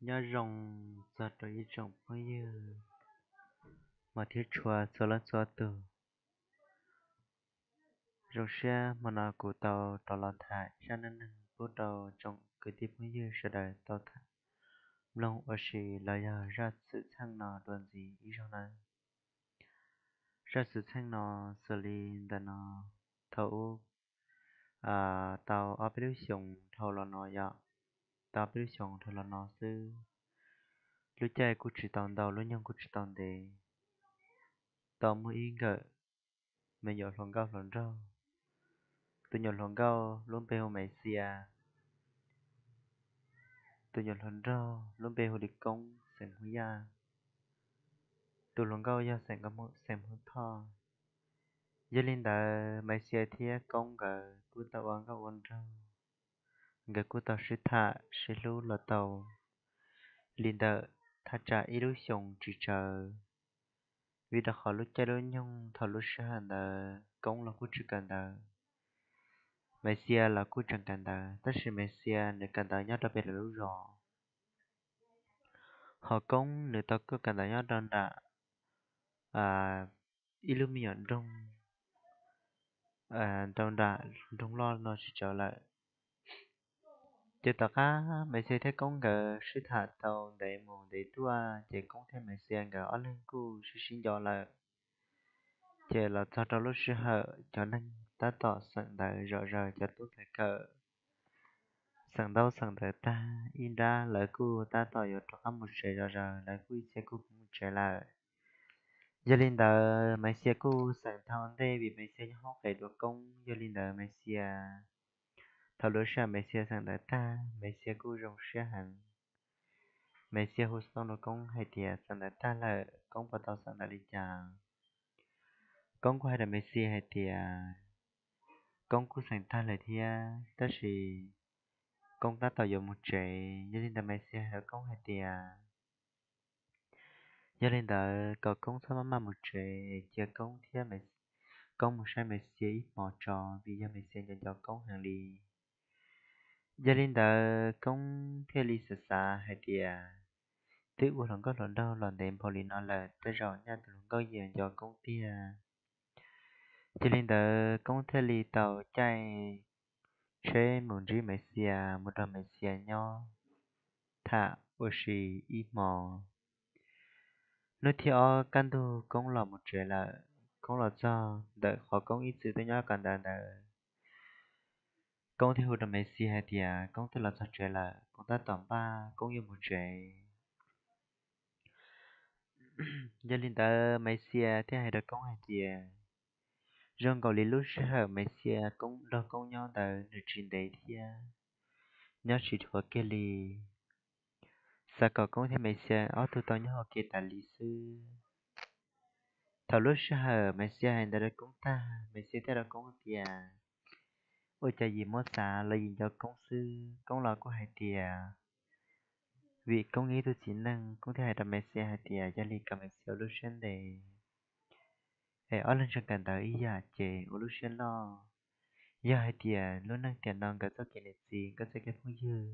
Nyob zoo txog rau ib tsoom phooj ywg mos thiab tshua txhua leej txhua tus. Zoo siab hmo no kuv tau rov los tham zaj neej neeg pub rau tsoom kwv tij phooj ywg sawv daws tau tham mloog ua si los yog zaj xwm txheej no dua ntxiv ib zaug nawb. Zaj xwm txheej no xws li ntawm no, thaum ub tau ob peb lub xyoos dhau los no yom, tau ob peb lub xyoos dhau los no xwb, lub caij kuj tsis tau ntau, lub nyoog kuj tsis tau ntev, tau muaj ib nkawm me nyuam hluas nkauj hluas nraug. Tus nyuam hluas nkauj lub npe hu Maiv Xia, tus nyuam hluas nraug lub npe hu li Koob xeem Hmoob Yaj. Tus hluas nkauj yog xeem Hmoob Thoj. Yog li ntawd Maiv Xia thiab Koob nkawd kuj tau ua nkauj ua nraug, nkawd kuj tau sib tham sib hlub los tau li ntawm thaj tsam ib lub xyoos tsis tsawg, vim rau qhov lub caij lub nyoog thaum lub sij hawm ntawd Koob los kuj tsis kawm ntawv, Maiv Xia los kuj tseem kawm ntawv, tab sis Maiv Xia nws kawm ntawv nyob rau pem lawv lub zos, ho Koob nws tau kuj kawm ntawv nyob rau nram ib lub me nyuam nroog, rau nram nroog loj no tsis tsawg lawm. Ces tom qab Maiv Xia thiab Koob nkawd sib tham tau ntev mus ntev tuaj ces Koob thiab Maiv Xia nkawd ob leeg kuj sib sib nco lawm. Ces los txog rau lub sij hawm cov neeg tab tom xeem ntawv zom zaws, cov tub ntxhais kawm xeem ntaub xeem ntawv tag ib nrab lawv kuj tab tom yuav rov qab mus tsev zom zaws, lawv kuj ib txhia kuj mus tsev lawm. Yog li ntawd Maiv Xia kuj xeem tau ntej vim Maiv Xia nyob hauv qes dua Koob. Yog li ntawd Maiv Xia, thaum lub sij hawm Maiv Xia xeem ntawv tag Maiv Xia kuj zoo siab heev. Maiv Xia hu xov tooj rau Koob hais tias xeem ntawv tag lawm, Koob puas tau xeem ntawv li cas? Koob kuj hais rau Maiv Xia hais tias Koob kuj xeem tag lawm thiab, tab sis Koob tab tom yuav mus tsev. Yog li ntawd Maiv Xia hais rau Koob hais tias yog li ntawd kom Koob txhob maj maj mus tsev, cia Koob thiab Koob mus saib Maiv Xia ib hmos tso, vim yog Maiv Xia nco nco Koob heev li. Yog li ntawd Koob thiaj li xav xav hais tias twb ua hluas nkauj hluas nraug los ntev npaum li no lawm, tej zaum nyaj tus hluas nkauj yeej nco Koob tiag. Yog li ntawd Koob thiaj li tau caij tsheb mus ntsib Maiv Xia, mus nrog Maiv Xia nyob tham ua si ib hmo. Hnub thib ob kaj ntug Koob los mus tsev lawm. Koob los txog ntawm qhov Koob ib txwm tuaj nyob kawm ntawv ntawd, Koob thiaj hu rau Maiv Xia hais tias Koob twb los txog tsev lawm, Koob tab tom npaj Koob yuav mus tsev. Yog li ntawd Maiv Xia thiaj hais rau Koob hais tias zoo nkaus li lub sij hawm Maiv Xia nrog Koob nyob ntawd nws tsis ntev thiab, nyob tsis dhuav kiag li. Xav kom Koob thiab Maiv Xia ob tug tau nyob ua ke tas li xwb. Thaum lub sij hawm Maiv Xia hais ntawd rau Koob tag, Maiv Xia thiaj rau Koob tias ua cas yim muab xav los yim nco Koob xwb. Koob los kuj hais tias vim Koob yog ib tug txiv neej, Koob thiaj hais rau Maiv Xia hais tias yog li kom Maiv Xia ua lub siab ntev, es ob leeg tseem kawm ntawv ib yam ces ua lub siab loj. Yog hais tias lub neej tiam no nkawd txoj kev niam txiv, nkawd txoj kev phooj ywg,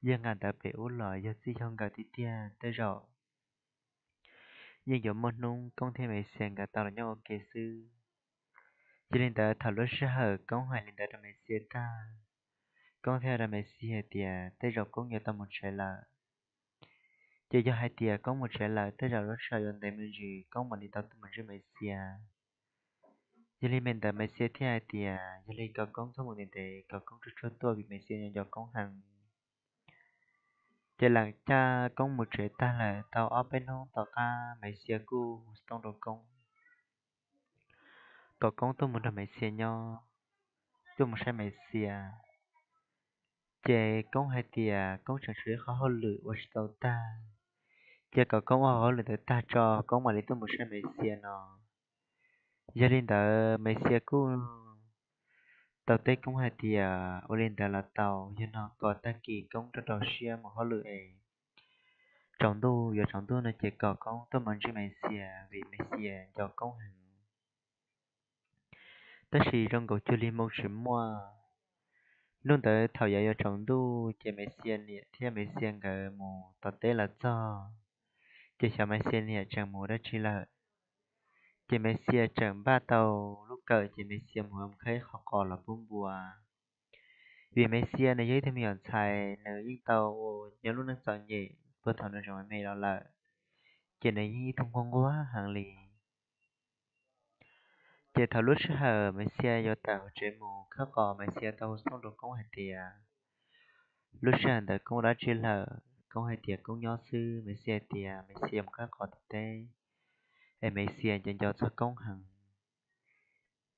yog nqa ntawv pem ub los yog txij yog nkawm tiag tiag, tej zaum yeej yuav muaj hnub Koob thiab Maiv Xia nkawd tau los nyob ua ke xwb. Yog li ntawd thaum lub sij hawm Koob hais li ntawd rau Maiv Xia tag, Koob thiaj rau Maiv Xia hais tias tej zaum Koob yuav tau mus tsev lawm. Ces yog hais tias Koob mus tsev lawm, tej zaum lub sij hawm yuav ntev me ntsis Koob mam li tau tuaj mus ntsib Maiv Xia. Yog li me ntawd Maiv Xia thiaj hais tias yog li kom Koob txhob mus ntev ntev, kom Koob tsuag tsuag tuaj vim Maiv Xia nco nco Koob heev. Ces lam caj Koob mus tsev tag lawm tau ob peb hnub tom qab Maiv Xia kuj hu xov tooj rau Koob kom Koob tuaj mus nrog Maiv Xia nyob, tuaj mus saib Maiv Xia. Ces Koob hais tias Koob tseem tshuav ib qho hauj lwm ua tsis tau tag, ces kom Koob ua hauj lwm ntawd tag tso Koob mam li tuaj mus saib Maiv Xia no. Yog li ntawd Maiv Xia kuj tau teb Koob hais tias ua li ntawd los tau, yog no kom tag kis Koob rau rau siab mus hauj lwm es tsaus ntuj, yuav tsaus ntuj no ces kom Koob tuaj mus ntsib Maiv Xia vim Maiv Xia nco Koob heev. Tab sis zoo nkaus cuag li hmoo tsis muaj, Hnub ntawd thaum yav yuav tsaus ntuj ces Maiv Xia niam thiab Maiv Xia nkawd mus tom teb los txog, ces xyov Maiv Xia niam tseem mus dab tsi lawm. Ces Maiv Xia tseem npaj tau lub kawm, ces Maiv Xia mus khawb qhov qos los pub npua. Vim Maiv Xia nws yog ib tug me nyuam ntxhais, nws yeej tau ua nyob lub neej txom nyem puag thaum nws tseem me me los lawm, ces nws yeej ib tug nquag nquag heev li. Ces thaum lub sij hawm Maiv Xia yuav tawm hauv tsev mus khawb qos, Maiv Xia tau hu xov tooj rau Koob hais tias, lub sij hawm ntawd Koob ua dab tsi lawm? Koob hais tias Koob nyob xwb. Maiv Xia tias Maiv Xia mus khawb qos tom teb, es Maiv Xia nco nco txog Koob heev.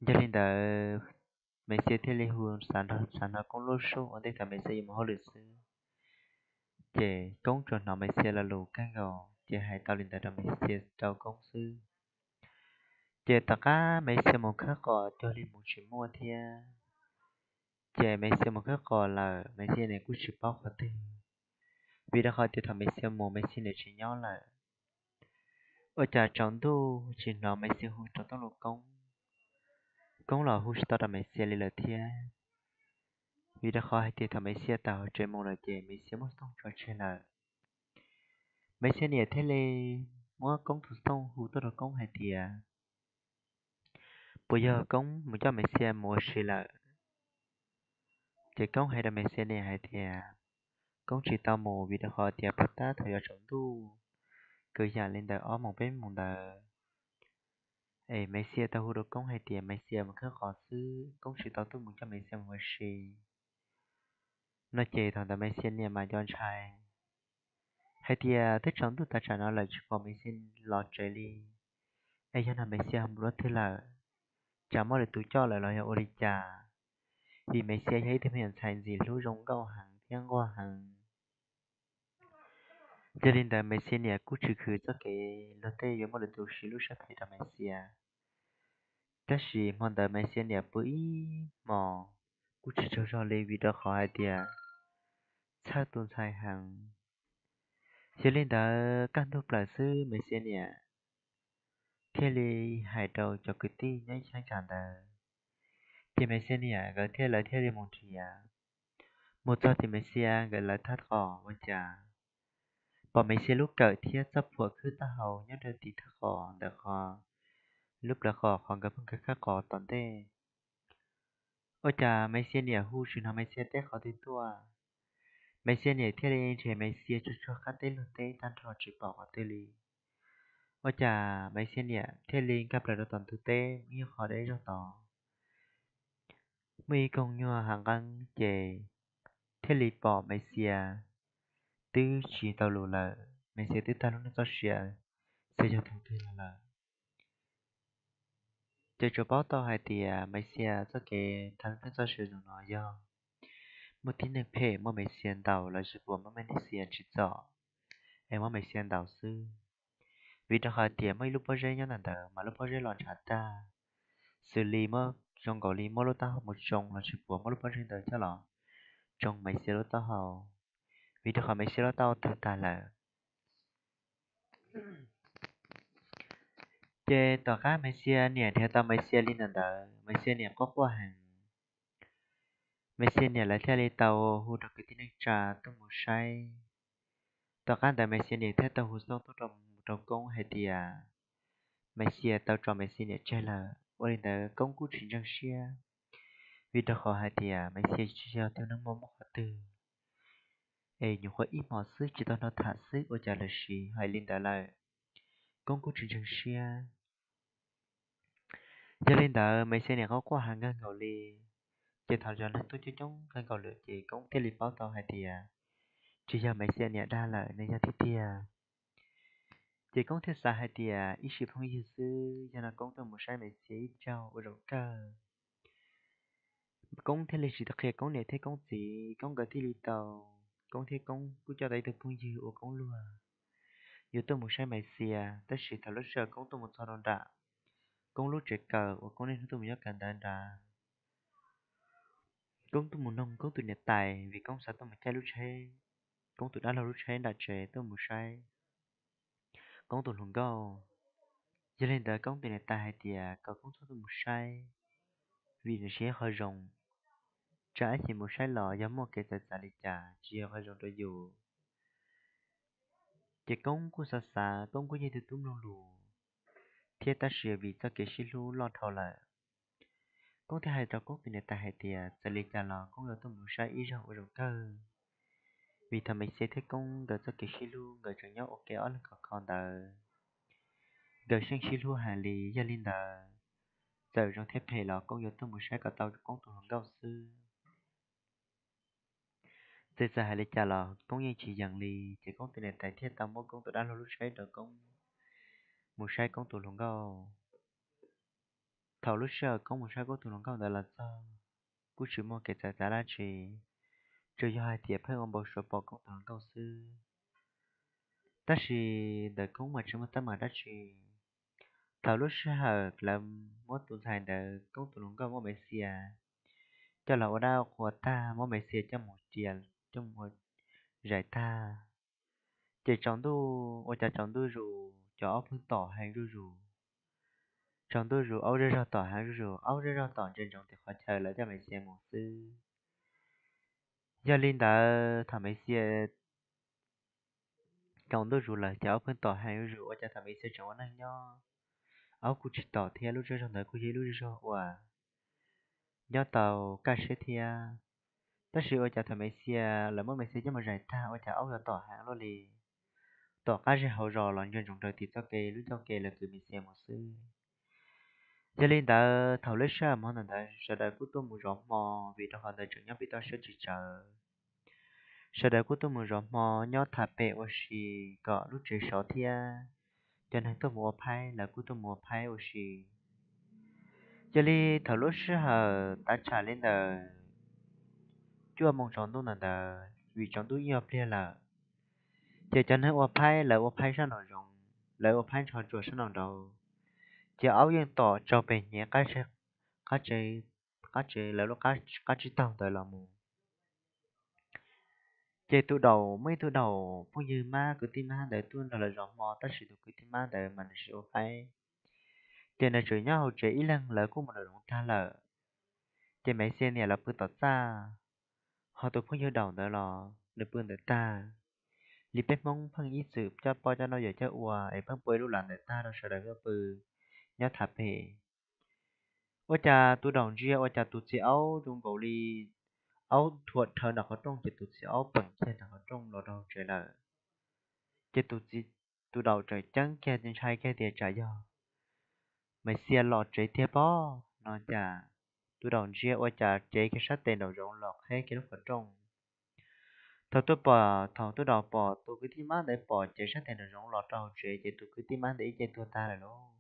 Yog li ntawd, Maiv Xia thiaj li hu xav nrog, xav hnov Koob lub suab ua ntej thaum Maiv Xia yuav mus hauj lwm xwb. Ces Koob tsuas hnov Maiv Xia lo lus kawg nkaus, ces hais tau li ntawd rau Maiv Xia, rau Koob xwb. Ces tom qab Maiv Xia mus khawb qos cuag li mus tsis muaj thiab, ces Maiv Xia mus khawb qos lawm, Maiv Xia niam kuj tsis paub qhov twg, vim rau qhov tias thaum Maiv Xia mus Maiv Xia niam tsis nyob lawm. Ua cas tsaus ntuj tsis hnov Maiv Xia hu rau tau lus Koob, Koob los hu tsis tau rau Maiv Xia li lawm thiab. Vim rau qhov hais tias thaum Maiv Xia tawm hauv tsev mus lawm ces Maiv Xia muab xov tooj tso tseg lawm. Maiv Xia niam thiaj li muab Koob tus xov tooj hu tuaj rau Koob hais tias, puas yog Koob mus coj Maiv Xia mus ua si lawm? Ces Koob hais rau Maiv Xia niam hais tias, Koob tsis tau mus vim rau qhov tias puag ta thaum yuav tsaus ntuj, kwv yees li ntawm ob moos peb moos ntawd, es Maiv Xia tau hu rau Koob hais tias Maiv Xia mus khawb qos xwb, Koob tsis tau tuaj mus coj Maiv Xia mus ua si. No ces thaum ntawd Maiv Xia niam mas nco ntshai hais tias twb tsaus ntuj tas tsam no lawm tsis pom Maiv Xia los tsev li, es yog no Maiv Xia mus rau twg lawm? Tsam muaj lwm tus coj lawm los yog ua li cas? Vim Maiv Xia yog ib tug me nyuam ntxhais ntxim hlub zoo nkauj heev thiab nquag heev. Yog li ntawd Maiv Xia niam kuj tsis khwv txoj kev luag tej yuav muaj lwm tus siv lub siab phem rau Maiv Xia. Tab sis hmo ntawd Maiv Xia niam pw ib hmos kuj tsis tsaug zog li vim rau qhov hais tias txhawj tus ntxhais heev. Yog li ntawd kaj ntug plaws xwb Maiv Xia niam thiaj li hais rau cov kwv tij nyob ib cheeb tsam ntawd, ces Maiv Xia niam nkawd thiaj, lawv thiaj li mus nrhiav. Mus txog tim Maiv Xia nkawd lawv thaj qos ua cas pom Maiv Xia lub kawm thiab txoj phuam khwb taub hau nyob rau tim thaj qos ntawm qhov, lub plawv qos qhov nkawd pheej khawb qos tom ntej. Ua cas Maiv Xia niam hu tsis hnov Maiv Xia teb qhov twg tuaj. Maiv Xia niam thiaj li nrhiav Maiv Xia tsuag tsuag qab teb luag teb tag nrho tsis pom qhov twg li. Ua cas Maiv Xia niam thiaj li nkag plaws rau tom ntug teb ib qho deb zog tod. Muaj ib koog nyuag hav nqeeb ces thiaj li pom Maiv Xia twb tsis tau lus lawm, Maiv Xia twb tag lub neej txoj sia, xyov yog thaum twg los lawm. Ces tsuas paub tau hais tias Maiv Xia txoj kev tag lub neej txoj sia zaum no yog muaj tib neeg phem muab Maiv Xia ntaus los sis puas muab Maiv Xia tsim txom, es muab Maiv Xia ntaus xwb. Vim rau qhov tias muaj ib lub pob zeb nyob ntawm ntawd mas lub pob zeb los ntshav tag, xws li muab, zoo nkaus li muab lub taub hau mus tsoo los sis puas muab lub pob zeb ntawd coj los tsoo Maiv Xia lub taub hau, vim rau qhov Maiv Xia lub taub hau tawg tag lawm. Ces tom qab Maiv Xia niam nrhiav tau Maiv Xia li ntawm ntawd, Maiv Xia niam quaj quaj heev. Maiv Xia niam lawv thiaj li tau hu rau kwv tij neej tsa tuaj mus saib. Tom qab ntawd Maiv Xia niam thiaj tau hu xov tooj tuaj rau, rau Koob hais tias Maiv Xia tau tso Maiv Xia niam tseg lawm. Ua li ntawd Koob kuj tsis ntseeg siab, vim rau qhov hais tias Maiv Xia tsis yog tus neeg muaj mob qhov twg, es nyuam qhuav ib hmos xwb tsis tau hnov tham xwb ua cas lawv siv hais li ntawd lawm. Koob kuj tsis ntseeg siab. Yog li ntawd Maiv Xia niam quaj quaj heev kawg nkaus li, ces thaum cov neeg tuaj coob coob kawg nkaus lawm ces Koob thiaj li paub tau hais tias tsis yog Maiv Xia niam dag lawm, nws yog tiag tiag. Ces Koob thiaj xav hais tias ib sim phooj ywg xwb, yog no Koob tuaj mus saib Maiv Xia ib zaug ua zaum kawg. Koob thiaj li tsis tau qhia Koob niam thiab Koob txiv, Koob nkawd thiaj li tau, Koob thiab Koob kuj coj tau ib tug phooj ywg ua Koob luag yuav tuaj mus saib Maiv Xia. Tab sis thaum lub sij hawm Koob tuaj mus txog rau nram Koob lub tsev kawm uas Koob niaj hnub tuaj mus nyob kawm ntawv nrad, Koob tuaj mus noog Koob tus niam tais vim Koob xav tuaj mus caij lub tsheb, Koob tus dab laug lub tsheb nram tsev tuaj mus saib Koob tus hluas nkauj. Yog li ntawd Koob tus niam tais hais tias kom Koob txhob tuaj mus saib, vim nws siv qhov zoo. Tsam ib chim mus saib los yog muaj kev txawv txav li cas tsis yog qhov zoo rau yus. Ces Koob kuj xav xav, Koob kuj yog ib tug tub mloog lus thiab, tab sis vim txoj kev sib hlub loj dhau lawm, Koob thiaj hais rau Koob tus niam tais hais tias txawm li cas los Koob yuav tuaj mus saib ib zaug ua zoo kawg. Vim thaum Maiv Xia thiab Koob nkawd txoj kev sib hlub nkawd tseem nyob ua ke ob leeg khov kho ntawd, nkawd yeej sib hlub heev li. Yog li ntawd, txawm zoo thiab phem los Koob yuav tuaj mus saib kom tau Koob tus hluas nkauj xwb. Txawm txawm hais li cas los Koob yeej tsis yees li, ces Koob tus niam tais thiaj tau muab Koob tus dab laug lub tsheb rau Koob mus saib Koob tus hluas nkauj. Thaum lub sij hawm Koob mus saib Koob tus hluas nkauj ntawd los txog, kuj tsis muaj kev txawv txav dab tsi, tsuas yog hais tias pheej ua npau suav pom Koob tus hluas nkauj xwb. Tab sis ntawm Koob mas tsis muaj teeb meem dab tsi. Thaum lub sij hawm lawv muab tus ntxhais ntawd, Koob tus hluas nkauj, muab Maiv Xia coj los ua dab qhua tag, muab Maiv Xia coj mus cia, coj mus zais tag, ces tsaus ntuj, ua cas tsaus ntuj zus cov aub pheej tom heev zuj zus. Tsaus ntuj zus aub zej zog tom heev zuj zus, aub zej zog tom ntsia ntsoov tim qhov chaw lawv coj Maiv Xia mus xwb. Yog li ntawd thaum Maiv Xia tsaus ntuj zus lawm ces aub pheej tom heev zuj zus, ua cas thaum Maiv Xia tseem ua neej nyob, aub kuj tsis tom thiab, lub zej zog ntawd kuj yog ib lub zej zog uas nyob tau kaj siab thiab. Tab sis ua cas thaum Maiv Xia, lawv muab Maiv Xia coj mus zais tag ua cas aub yuav tom heev luaj li, tom qab zej hauv zos los ntsia ntsoov raws tim txoj kev lub ncauj ke lawv kwv Maiv Xia mus xwb. Yog li ntawd thaum lub sij hawm hmo ntawd sawv daws kuj tuaj mus zov hmo, vim rau qhov ntawd tseem nyob pem toj siab tsis tsawv. Sawv daws kuj tuaj mus zov hmo nyob tham pem ua si kom lub tsev sov thiab. Cov neeg tuaj mus ua phaib lawv kuj tuaj mus ua phaib ua si. Yog li thaum lub sij hawm tav tsam li ntawm cuaj moos tsaus ntuj ntawd ntawd, vim tsaus ntuj ib nyuag pliag lawm, ces cov neeg ua phaib lawv ua phaib sab nraum zoov, lawv ua phaib nrho tsuas sab nraum nraud, ces aub yeej tom tsaug pem hnyav qab tsev, qab tsev lawv lub qab tsib taug ntawd los mus. Ces tus daum, muaj ib tug daum phooj ywg mab, kwv tij mab ntawd tuaj nrog lawv zov hmo, tab sis tus kwv tij mab ntawd mas nws tsis ua phaib, ces nws tseem nyob hauv tsev ib leeg, lawv kuj mus nraum zoov tag lawm. Ces Maiv Xia niam los pw tom txaj, ho tus phooj ywg daum ntawd los nws pw ntawm tag. Li peb Hmoob pheej ib txwm coj poj coj noj yawm coj ua es pheej pw lub lav ntawm tag rau sawv daws tuaj pw nyob tham pem. Ua cas tus daum ntsia ua cas tus txiv aub zoo nkaus li aub thuam dhawv nram qhov rooj, ces tus txiv aub peem kiag nram qhov rooj los rau hauv tsev lawm. Ces tus txiv, tus daum tseem ceeb kiag ntshai kiag tias tsam yog Maiv Xia los tsev tiag pob no cas. Tus daum ntsia ua cas cev kiag sab tes nraum zoov los qheb kiag lub qhov rooj. Thaum tuaj pom, thaum tus daum pom tus kwv tij mab ntawd pom cev sab tes nraum zoov los rau hauv tsev ces tus kwv tij mab ntawd ib ce tuag tag lawm lauj.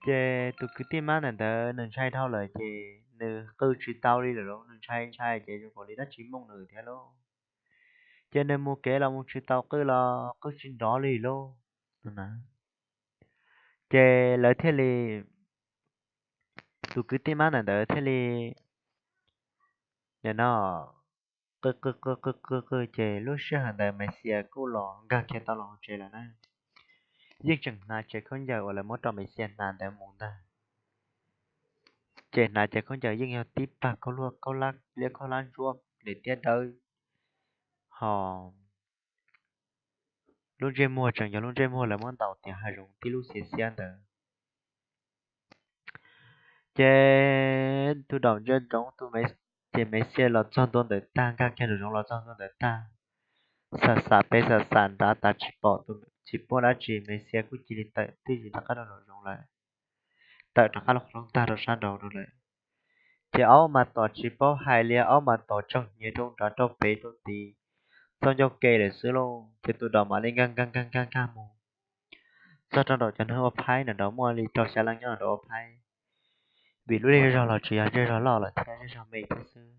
Ces tus kwv tij mab ntawm ntawd nws ntshai dhau lawm ces nws qw tsis tau li lawm lauj, nws ntshai ntshai ces zoo nkaus li dab tsi mooj nws thiab lauj. Ces nws mus kev los mus tsis tau, qw los qw tsis nrov li lauj. Ces lawv thiaj li, tus kwv tij mab ntawm ntawd thiaj li no qw qw qw qw qw qw ces lub sij hawm ntawd Maiv Xia kuj los nkag kiag tau los hauv tsev lawm na. Yeej tseem hnav tsev khaub ncaws uas lawv muab rau Maiv Xia hnav ntawd mus ntag. Ces hnav tsev khaub ncaws yeej yog tib pag khaub lab, liab khaub lab ntsuab nws tiab dawb, ho lub ntsej muag tseem yog lub ntsej muag lawv muab ntaus tias hav zoov tib lub xiav xiab ntawd. Ces tus daum ntsia ntsoov tus, ces Maiv Xia los txog ntua ntawm tag, nkag kiag nraum zoov los txog ntua ntawm tag, xam xam pem xam xam nrad tas tsis pom, tsis pom dab tsi, Maiv Xia kuj cia li tawm twj ywm rov qab rau nraum zoov lawm, tawm rov qab los qhov rooj tag rau sab nraud rau lawm. Ces aub mas tom tsis paub hais li, aub mas tom tsaug hnyav rau nrad rau pem rau tid, txoj ncauj ke lawm xwb lauj. Ces tus daum mam li nkag nkag nkag nkag nkag mus txog rau nraum cov neeg ua phaib, nraum nraud muaj li rau xya leej nyob nraud ua phaib, vim lub zej zog los tsis yog zej zog loj lawm thiab, zej zog me thiab xwb.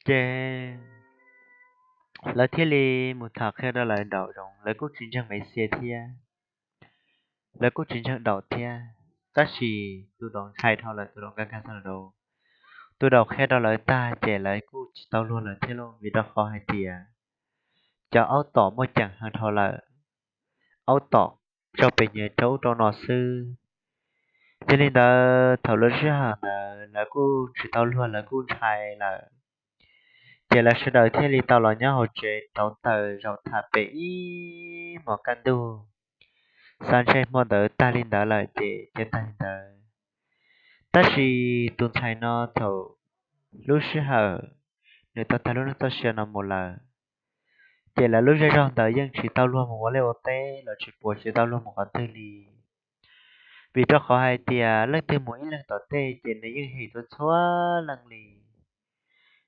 Ces lawv thiaj li mus tham qhia rau lawv nraum zoov, lawv kuj tsis ntseeg Maiv Xia thiab, lawv kuj tsis ntseeg daum thiab. Tab sis tus daum ntshai dhau lawm, tus daum nkag nkag txog nraud, tus daum qhia rau lawv tag ces lawv kuj tsis tau luag lawm thiab lauj, vim rau qhov hais tias cov aub tom muaj ceem heev dhau lawm, aub tom tsaug pem hnyav rau ub rau no xwb. Yog li ntawd thaum lub sij hawm ntawd lawv kuj tsis tau luag, lawv kuj ntshai lawm, ces lawv sawv daws thiaj li tau los nyob hauv tsev rauv taws zaum tham pem ib hmos kaj ntug. Xav ntshe hmo ntawd tag li ntawd lawm ces cia tag li ntawd. Tab sis tus ntxhais no thaum lub sij hawm nws tau tag lub neej txoj sia no mus lawm, ces lawv lub zej zog ntawd yeej tsis tau luag mus ua liaj ua teb los tsis puas tsis tau luag mus qhov twg li. Vim rau qhov hais tias leej twg mus ib leeg tom tej ces nws yeej hem txhua txhua leej li,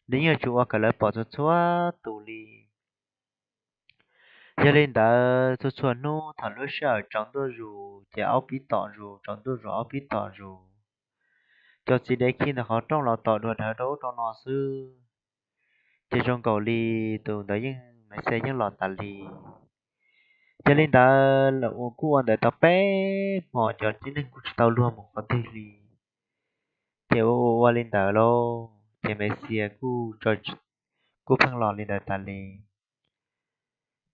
nws yeej yuav tsum ua kom lawv pom txhua txhua tus li. Yog li ntawd txhua txhua hnub thaum lub sij hawm tsaus ntuj zus ces aub pib tom zus, tsaus ntuj zus aub pib tom zus. Cov txiv dev khi ntawm qhov rooj los tom dua dawv rau ub rau no xwb, ces zoo nkaus li tus ntawd yeej, Maiv Xia yeej los tas li. Yog li ntawd lawv ua kuj ua ntawd tau peb hmos cov tib neeg kuj tsis tau luag mus qhov twg li. Ces ua ua ua li ntawd lauj ces Maiv Xia kuj, kuj pheej los li ntawd tas li.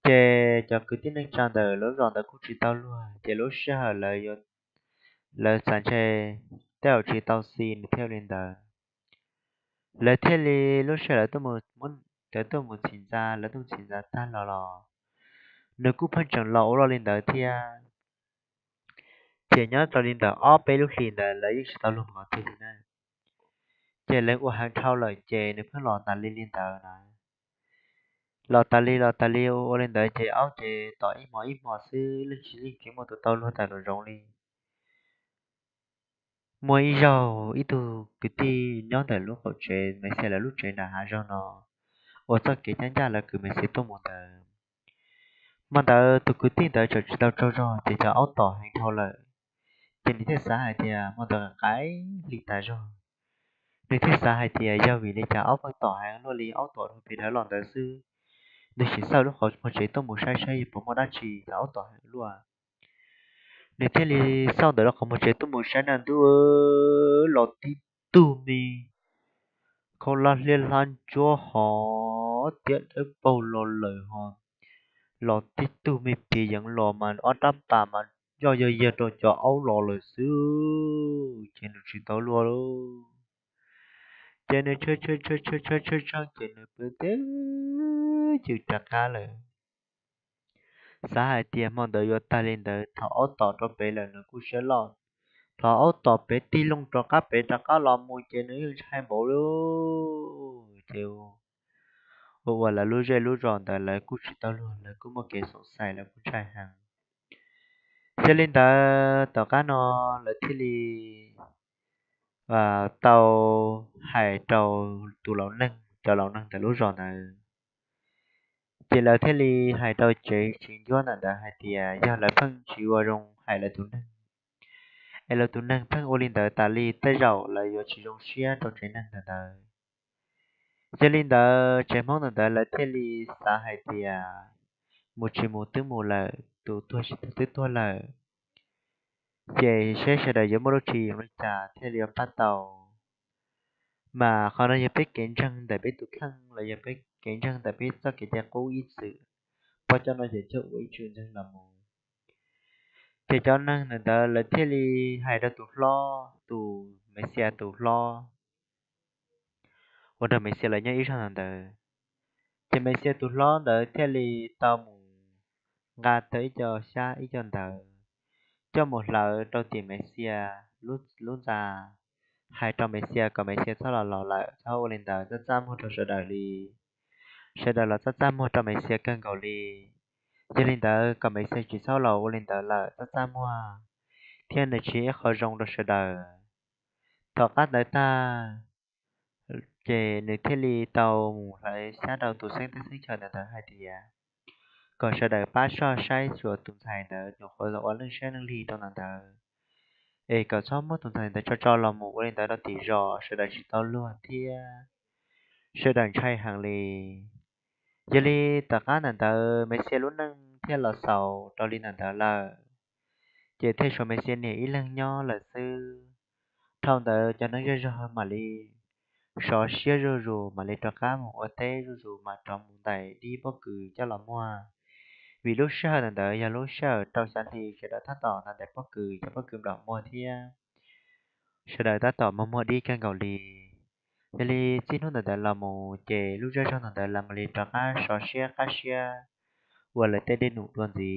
Ces cov kwv tij neej tsa ntawm lub zos ntawd kuj tsis tau luag, ces lub sij hawm lawv xav ntshe tej zaum tsis tau xis nws thiaj ua li ntawd. Lawv thiaj li lub sij hawm lawv tuaj mus txhim ntxa, lawv tuaj mus txhim ntxa tag los los nws kuj pheej tseem los ua luaj li ntawd thiab. Ces nyob rau li ntawm ob peb lub hlis ntawd lawv yeej tsis tau luag mus qhov twg li na. Ces lawv ua heev dhau lawm ces nws pheej los tas li li ntawd na. Los tas li los tas li ua li ntawd ces aub ces tom ib hmo ib hmo xwb, yeej tsis yeej tsis muaj tus tau luag tas los zoov li. Muaj ib zaug ib tug kwv tij nyob ntawm lub qaum tsev Maiv Xia lawv lub tsev nram hav zoov no ua txoj kev ncaj ncaj lawv kwv Maiv Xia tuaj mus ntawd. Hmo ntawd tus kwv tij ntawd tseem tsis tau tsaug zog ces cov aub tom heev dhau lawm, ces nws thiaj xav hais tias hmo ntawd qaim hli tas zog. Nws thiaj xav hais tias yog vim li cas aub pheej tom heev luaj li, aub tom rau pem dawv los ntawd xwb. Nws sim xauj lub qhov muag tsev tuaj mus saib saib yog puas muaj dab tsi cov aub tom heev luaj. Nws thiaj li xauj ntawm lub qhov muag tsev tuaj mus saib na ntuj, los tib tug me khaub hlab hliab hlab ntsuab hov tiab dawb paug los lawm hos, los tib tug me piav yeev los mas ob rab pas mas yoj yog yag rau cov aub los lawm xwb, ces nws tsis tau luag lauj. Ces nws tshee tshee tshee tshee ces nws pw teb cws rov qab lawm. Xav hais tias hmo ntawd yuav tag li ntawd, thaum aub tom rau pem lawm nws kuj siab loj. Thaum aub tom pem tig loo rov qab pem rov qab los mus ces nws yeej ntshai npaum li. Ces ua ua lawv lub zej lub zos ntawd lawv kuj tsis tau luag, lawv kuj muaj kev xoom xais, lawv kuj ntshai heev. Yog li ntawd tom qab no lawv thiaj li tau hais rau tus laus neeg, cov laus neeg ntawm lub zos ntawd. Ces lawv thiaj li hais rau tsev tsev ncuab ntawm ntawd hais tias yog lawv pheej tsis ua zoo hais lawv tus neeg, es lawv tus neeg pheej ua li ntawd tas li tej zaum lawv yuav tsis zoo siab rau tsev neeg ntawm ntawd. Yog li ntawd tsev Hmoob ntawm ntawd lawv thiaj li xav hais tias mus tsis mus twb mus lawm, tus tuag tsis tuag twb tuag lawm, ces seb sawv daws yuav muaj lub tswv yim li cas thiaj li yuav pab tau. Mas qhov no yog peb kev ntseeg ntawm peb tus kheej los yog peb kev ntseeg ntawm peb txoj kev cai qub ib txwm. Pog cov no ces cog ua ib txwm ntseeg los mus. Ces cov neeg ntawm ntawd lawv thiaj li hais rau tus hlob, tus Maiv Xia tus hlob, ua rau Maiv Xia lawv nyob ib zog ntawd. Ces Maiv Xia tus hlob ntawd thiaj li tau mus nqa tau ib co xyab ib co ntawv coj mus hlawv rau tim Maiv Xia lub ntxa, hais rau Maiv Xia kom Maiv Xia txhob los laus lawm, txhob ua li ntawd, txaj txaj muag rau sawv daws li. Sawv daws los txaj txaj muag rau Maiv Xia kawg nkaus li. Yog li ntawd kom Maiv Xia tsis txhob los ua li ntawd lawm, txaj txaj muag thiab nws tsis yog ib qho zoo rau sawv daws. Tom qab ntawd tag, ces nws thiaj li tau mus hlawv xyab rau tus xeeb teb xeeb chaw ntawd ntawd hais tias kom sawv daws pab soj saib xyuas tus ntxhais ntawd nyuam qhuav los ua neej siab neej li rau ntawd ntawd, es kom txhob muab tus ntxhais ntawd tso tso los mus ua li ntawd rau tim zos, sawv daws tsis tau luag thiab sawv daws ntshai heev li. Yog li tom qab ntawm ntawd Maiv Xia lub neej thiaj los xaus rau li ntawm ntawd lawm, ces thiaj tshuav Maiv Xia niam ib leeg nyob lawm xwb. Dhau ntawd cov neeg zej zog mam li sov siab zuj zus, mam li rov qab mus ua teb zuj zus, mam rov mus ntais dib pob kws coj los muag. Vim lub sij hawm ntawm ntawd yog lub sij hawm rau xya hli, sawv daws tab tom ntais pob kws, cov pob kws nplom muag thiab. sawv daws tab tom muag muag dib kawg nkaus li. Yog li txij hnub ntawd los mus ces lub zej zog ntawd lawv mam li rov qab sov siab qab siab ua lawv tej dej num dua ntxiv.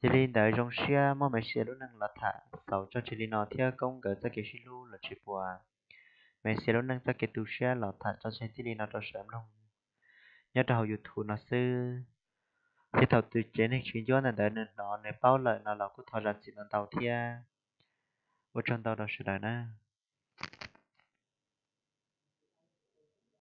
Yog li ntawd zoo siab muab Maiv Xia lub neej los tham xaus tso tseg li no thiab Koob nkawd txoj kev sib hlub los tsis puas Maiv Xia lub neej txoj kev tu siab los tham tso tseg txij li no rau sawv daws mloog nyob rau hauv YouTube no xwb. Yog thaum twg tsev neeg tsis ncuab ntawm ntawd nws hnov nws paub lawm no los kuj thov zam txim ntau ntau thiab. Ua tsaug ntau rau sawv daws na.